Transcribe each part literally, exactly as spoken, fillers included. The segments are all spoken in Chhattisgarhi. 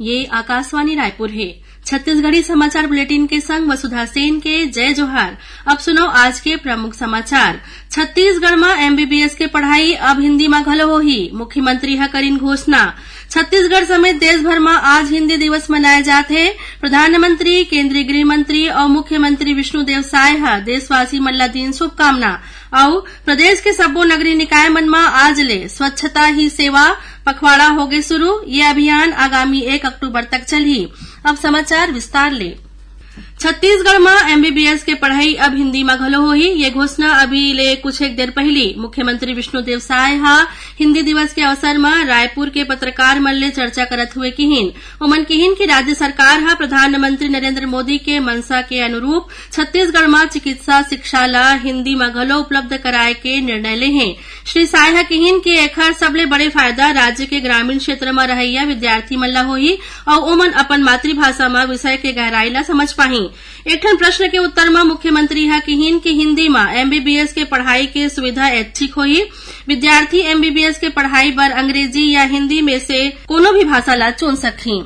ये आकाशवाणी रायपुर हे। छत्तीसगढ़ी समाचार बुलेटिन के संग वसुधा सेन के जय जोहार। अब सुनव आज के प्रमुख समाचार। छत्तीसगढ़ म एमबीबीएस के पढ़ाई अब हिंदी म घलो होही, मुख्यमंत्री ह करिन घोषणा। छत्तीसगढ़ समेत देश भर म आज हिंदी दिवस मनाए जात हे। प्रधानमंत्री, केंद्रीय गृह मंत्री अउ मुख्यमंत्री विष्णुदेव साय ह देशवासी मन ला दीन शुभकामना। अउ प्रदेश के सब्बो नगरीय निकाय मन म आज ले स्वच्छता ही सेवा पखवाड़ा होगे शुरू। ये अभियान आगामी एक अक्टूबर तक चलही। अब समाचार विस्तार ले। छत्तीसगढ़ म एमबीबीएस के पढ़ाई अब हिंदी म घलो होही। ये घोषणा अभी ले कुछ एक देर पहिली मुख्यमंत्री विष्णुदेव साय ह हिंदी दिवस के अवसर म रायपुर के पत्रकार मन ले चर्चा करत हुए किहिन। ओमन किहिन कि राज्य सरकार ह प्रधानमंत्री नरेंद्र मोदी के मंशा के अनुरूप छत्तीसगढ़ म चिकित्सा शिक्षा ल हिंदी म घलो उपलब्ध कराए के निर्णय ले हे। श्री साय ह किहिन कि एखर सबले बड़े फायदा राज्य के ग्रामीण क्षेत्र म रहइया विद्यार्थी मन ल होही अउ ओमन अपन मातृभाषा म विषय के गहराई ल समझ पाही। एक ठन प्रश्न के उत्तर म मुख्यमंत्री ह किहिन कि हिंदी म एमबीबीएस के पढ़ाई के सुविधा ऐच्छिक होही। विद्यार्थी एमबीबीएस के पढ़ाई बर अंग्रेजी या हिंदी में से कोनो भी भाषा ला चुन सकही।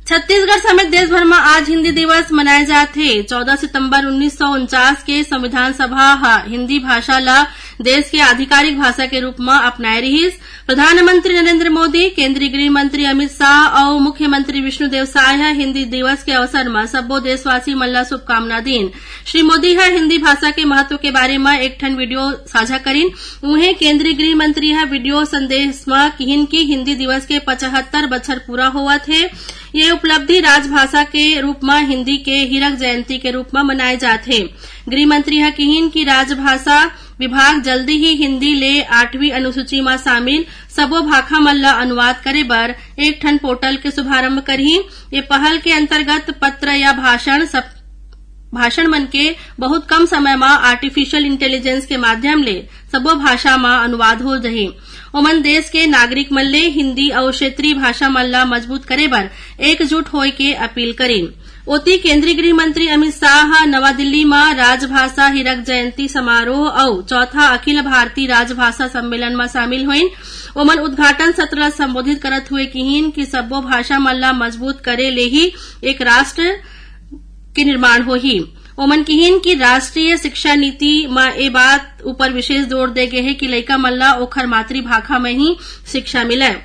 छत्तीसगढ़ समेत देश भर म आज हिंदी दिवस मनाए जात हे। चौदह सितंबर उन्नीस सौ उनचास के संविधान सभा ह हिंदी भाषा ला देश के आधिकारिक भाषा के रूप म अपनाए रिहिस। प्रधानमंत्री नरेंद्र मोदी, केंद्रीय गृह मंत्री अमित शाह अउ मुख्यमंत्री विष्णुदेव साय ह हिंदी दिवस के अवसर म सब्बो देशवासी मन ला शुभकामना दीन। श्री मोदी ह हिंदी भाषा के महत्व के बारे म एक ठन वीडियो साझा करिन। उहें, केंद्रीय गृह मंत्री ह वीडियो संदेश म किहिन कि हिंदी दिवस के पचहत्तर बछर पूरा होवत हे। ये उपलब्धि राजभाषा के रूप म हिंदी के हीरक जयंती के रूप म मनाए जात हे। गृह मंत्री ह किहिन कि राजभाषा विभाग जल्दी ही हिंदी ले आठवीं अनुसूची म शामिल सबो भाखा मन ल अनुवाद करे बर एक ठन पोर्टल के शुभारंभ करही। ये पहल के अंतर्गत पत्र या भाषण सब भाषण मन के बहुत कम समय म आर्टिफिशियल इंटेलिजेंस के माध्यम ले सब्बो भाषा म अनुवाद हो जही। ओमन देश के नागरिक मन ले हिंदी अउ क्षेत्रीय भाषा मन ल मजबूत करे बर एकजुट होए के अपील करिन। ओती, केंद्रीय गृह मंत्री अमित शाह ह नवा दिल्ली म राजभाषा हीरक जयंती समारोह अउ चौथा अखिल भारतीय राजभाषा सम्मेलन म शामिल होइन। ओमन उद्घाटन सत्र ल संबोधित करत हुए किहिन कि सब्बो भाषा मन ल मजबूत करे ले ही एक राष्ट्र के निर्माण होही। ओमन किहिन कि राष्ट्रीय शिक्षा नीति म ए बात ऊपर विशेष जोर दे गे हे कि लइका मन ल ओखर मातृभाखा म ही शिक्षा मिलय।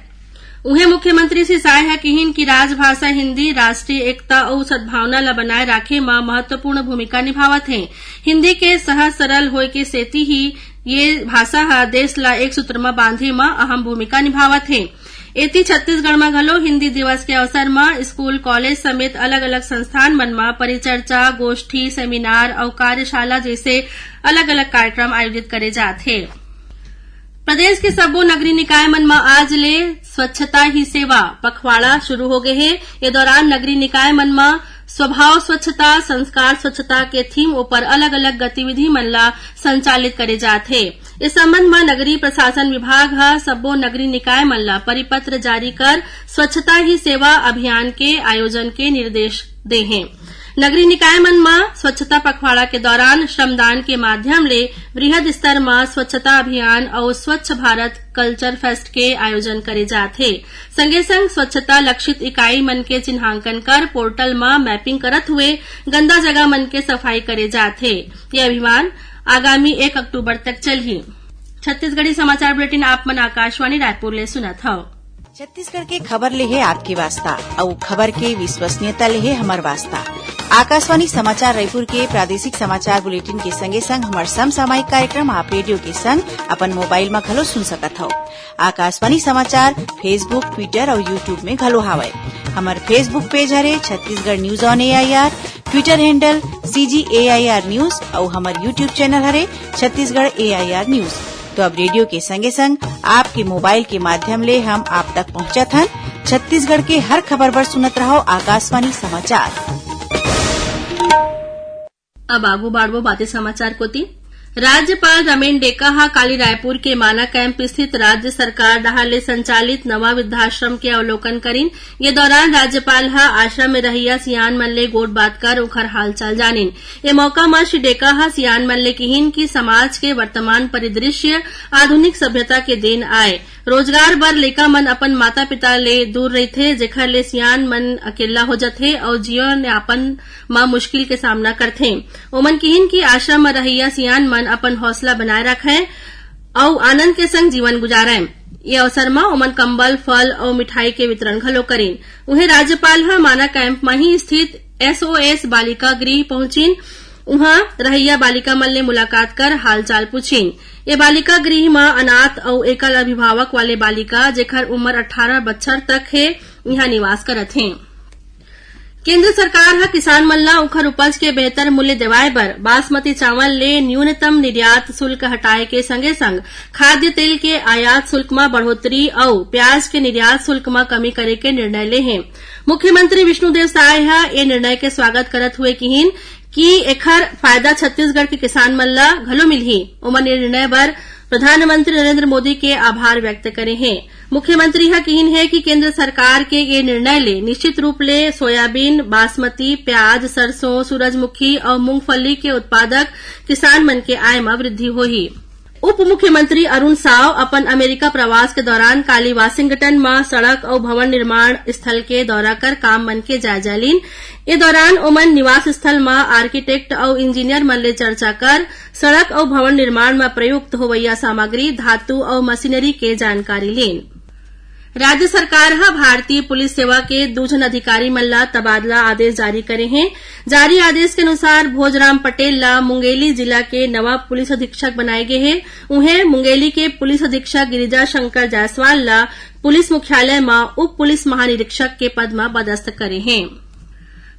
उहें, मुख्यमंत्री श्री साय ह किहिन कि राजभाषा हिंदी राष्ट्रीय एकता अउ सद्भावना ल बनाए राखे म महत्वपूर्ण भूमिका निभावत हे। हिंदी के सहज सरल होए के सेती ही ये भाषा ह देश ल एक सूत्र म बांधे म अहम भूमिका निभावत हे। एती, छत्तीसगढ़ म घलो हिंदी दिवस के अवसर म स्कूल, कॉलेज समेत अलग-अलग संस्थान मन म परिचर्चा, गोष्ठी, सेमिनार अउ कार्यशाला जैसे अलग-अलग कार्यक्रम आयोजित करे जात हे। प्रदेश के सब्बो नगरीय निकाय मन म आज ले स्वच्छता ही सेवा पखवाड़ा शुरू हो गे हे। ये दौरान नगरीय निकाय मन म स्वभाव स्वच्छता, संस्कार स्वच्छता के थीम ऊपर अलग-अलग गतिविधि मन ला संचालित करे जात हे। इस संबंध म नगरीय प्रशासन विभाग ह सब्बो नगरीय निकाय मन ला परिपत्र जारी कर स्वच्छता ही सेवा अभियान के आयोजन के निर्देश दे हे। नगरीय निकाय मन म स्वच्छता पखवाड़ा के दौरान श्रमदान के माध्यम ले वृहद स्तर म स्वच्छता अभियान अउ स्वच्छ भारत कल्चर फेस्ट के आयोजन करे जात हे। संगे संग स्वच्छता लक्षित इकाई मन के चिन्हांकन कर पोर्टल म मैपिंग करत हुए गंदा जगह मन के सफाई करे जात हे। ये अभियान आगामी एक अक्टूबर तक चलही। छत्तीसगढ़ी समाचार बुलेटिन आप मन आकाशवाणी रायपुर ले सुनत हव। छत्तीसगढ़ के खबर ले हे आपके वास्ता, अउ खबर के विश्वसनीयता ले हे हमर वास्ता। आकाशवाणी समाचार रायपुर के प्रादेशिक समाचार बुलेटिन के संगे संग हमर समसामयिक कार्यक्रम आप रेडियो के संग अपन मोबाइल म घलो सुन सकत हव। आकाशवाणी समाचार Facebook, Twitter अउ YouTube में घलो हावय। हमर Facebook पेज हरे Chhattisgarh news on AIR, Twitter handle CG AIR news अउ हमर YouTube चैनल हरे छत्तीसगढ़ एआईआर न्यूज। तो अब रेडियो के संगे संग आपके मोबाइल के माध्यम ले हम आप तक पहुंचत हन। छत्तीसगढ़ के हर खबर बर सुनत रहव आकाशवाणी समाचार। अब आगू बाढ़बो बाते समाचार कोती। राज्यपाल रमेन डेका ह काली रायपुर के माना कैंप स्थित राज्य सरकार डहार ले संचालित नवा वृद्धाश्रम के अवलोकन करिन। ये दौरान राज्यपाल ह आश्रम में रहइया सियान मन ले गोठ बात कर उंखर हालचाल जानिन। ये मौका म श्री डेका ह सियान मन ले किहिन कि समाज के वर्तमान परिदृश्य आधुनिक सभ्यता के देन आय। रोजगार बर लइका मन अपन माता-पिता ले दूर रहिथे, जेखर ले सियान मन अकेल्ला हो जथे अउ जीवन यापन म मुश्किल के सामना करथे। ओमन किहिन कि आश्रम म रहइया सियान मन अपन हौसला बनाए रखंय अउ आनंद के संग जीवन गुजारंय। ये अवसर म ओमन कंबल, फल अउ मिठाई के वितरण घलो करिन। उहें, राज्यपाल ह माना कैंप म ही स्थित एसओएस बालिका गृह पहुंचिन। उहां रहइया बालिका मन ले मुलाकात कर हालचाल पूछिन। ये बालिका गृह म अनाथ अउ एकल अभिभावक वाले बालिका, जेखर उमर अट्ठारह बछर तक हे, इहां निवास करत हें। केंद्र सरकार ह किसान मन ला उंखर उपज के बेहतर मूल्य देवाय बर बासमती चावल ले न्यूनतम निर्यात शुल्क हटाए के संगे-संग खाद्य तेल के आयात शुल्क म बढ़ोतरी अउ प्याज के निर्यात शुल्क म कमी करे के निर्णय ले हे। मुख्यमंत्री विष्णुदेव साय ह ए निर्णय के स्वागत करत हुए किहिन कि एखर फायदा छत्तीसगढ़ के किसान मन ला घलो मिलही। ओमन ये निर्णय बर प्रधानमंत्री नरेंद्र मोदी के आभार व्यक्त करे हें। मुख्यमंत्री ह किहिन हे कि केंद्र सरकार के ये निर्णय ले निश्चित रूप ले सोयाबीन, बासमती, प्याज, सरसों, सूरजमुखी अउ मूंगफली के उत्पादक किसान मन के आय म वृद्धि होही। उप मुख्यमंत्री अरुण साव अपन अमेरिका प्रवास के दौरान काली वाशिंगटन म सड़क अउ भवन निर्माण स्थल के दौरा कर काम मन के जायजा लीन। ए दौरान ओमन निवास स्थल म आर्किटेक्ट अउ इंजीनियर मन ले चर्चा कर सड़क अउ भवन निर्माण म प्रयुक्त होवइया सामग्री, धातु अउ मशीनरी के जानकारी लीन। राज्य सरकार ह भारतीय पुलिस सेवा के दू झन अधिकारी मन ला तबादला आदेश जारी करे हे। जारी आदेश के अनुसार भोजराम पटेल ला मुंगेली जिला के नवा पुलिस अधीक्षक बनाए गे हे। उहें, मुंगेली के पुलिस अधीक्षक गिरिजा शंकर जायसवाल ला पुलिस मुख्यालय म उप पुलिस महानिरीक्षक के पद म पदस्थ करे हे।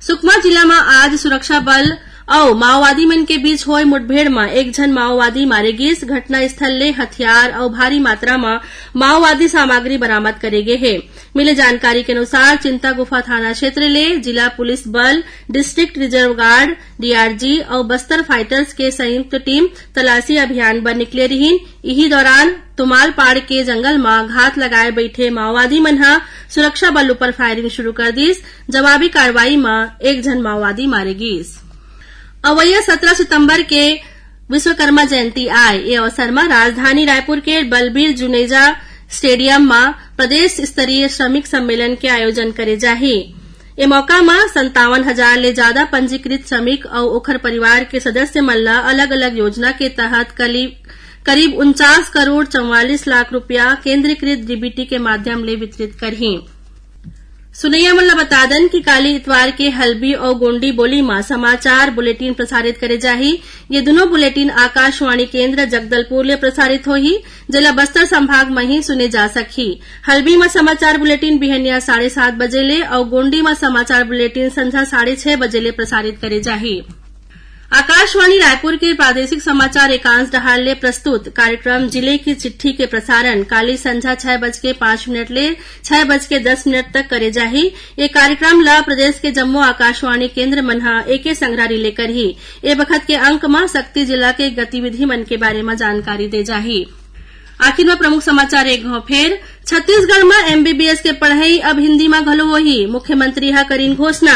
सुकमा जिला म आज सुरक्षा बल अउ माओवादी मन के बीच होय मुठभेड़ म एक झन माओवादी मारे गिस। घटना स्थल ले हथियार अउ भारी मात्रा म माओवादी सामग्री बरामद करे गे हे। मिले जानकारी के अनुसार, चिंतागुफा थाना क्षेत्र ले जिला पुलिस बल, डिस्ट्रिक्ट रिजर्व गार्ड, डीआरजी अउ बस्तर फाइटर्स के संयुक्त टीम तलाशी अभियान बर निकले रिहिन। इही दौरान तुमालपाड़ के जंगल म घात लगाए बइठे माओवादी मन ह सुरक्षा बल ऊपर फायरिंग शुरू कर दिस। जवाबी कार्रवाई म एक झन माओवादी मारे गिस। अवइया सत्रह सितंबर के विश्वकर्मा जयंती आय। ए अवसर म राजधानी रायपुर के बलबीर जुनेजा स्टेडियम म प्रदेश स्तरीय श्रमिक सम्मेलन के आयोजन करे जाही। ए मौका म संतावन हजार ले जादा पंजीकृत श्रमिक अउ ओखर परिवार के सदस्य मन ल अलग-अलग योजना के तहत कली-, करीब उनचास करोड़ चौवालीस लाख रुपया केंद्रीकृत डीबीटी के माध्यम ले वितरित करही। सुनइया मन ल बता दन कि काली इतवार के हल्बी अउ गोंडी बोली म समाचार बुलेटिन प्रसारित करे जाही। ये दुनों बुलेटिन आकाशवाणी केंद्र जगदलपुर ले प्रसारित होही, जेला बस्तर संभाग म ही सुने जा सकही। हल्बी म समाचार बुलेटिन बिहनिया साढ़े सात बजे ले अउ गोंडी म समाचार बुलेटिन संझा साढ़े छह बजे ले प्रसारित करे जाही। आकाशवाणी रायपुर के प्रादेशिक समाचार एकांश डहार ले प्रस्तुत कार्यक्रम जिले की चिट्ठी के प्रसारण काली संझा छह बज के पाँच मिनट ले छह बज के दस मिनट तक करे जाही। ये कार्यक्रम ला प्रदेश के जम्मो आकाशवाणी केंद्र मन ह एके संघरा रिले करही। ए बखत के अंक म सक्ती जिला के गतिविधि मन के बारे म जानकारी दे जाही। आखिर म प्रमुख समाचार एक घाव फेर। छत्तीसगढ़ म एमबीबीएस के पढ़ई अब हिंदी म घलो होही, मुख्यमंत्री ह करिन घोषणा।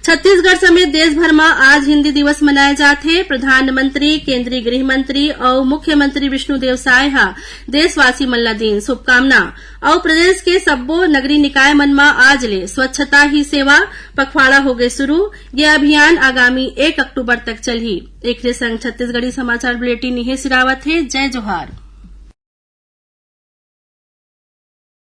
छत्तीसगढ़ समेत देश भर म आज हिंदी दिवस मनाए जात हे। प्रधानमंत्री, केंद्रीय गृह मंत्री अउ मुख्यमंत्री विष्णुदेव साय ह देशवासी मन ल दीन शुभकामना। अउ प्रदेश के सब्बो नगरीय निकाय मन म आज ले स्वच्छता ही सेवा पखवाड़ा होगे शुरू। ये अभियान आगामी एक अक्टूबर तक चलही। एकरे संग छत्तीसगढ़ी समाचार बुलेटिन इहे सिरावत हे। जय जोहार।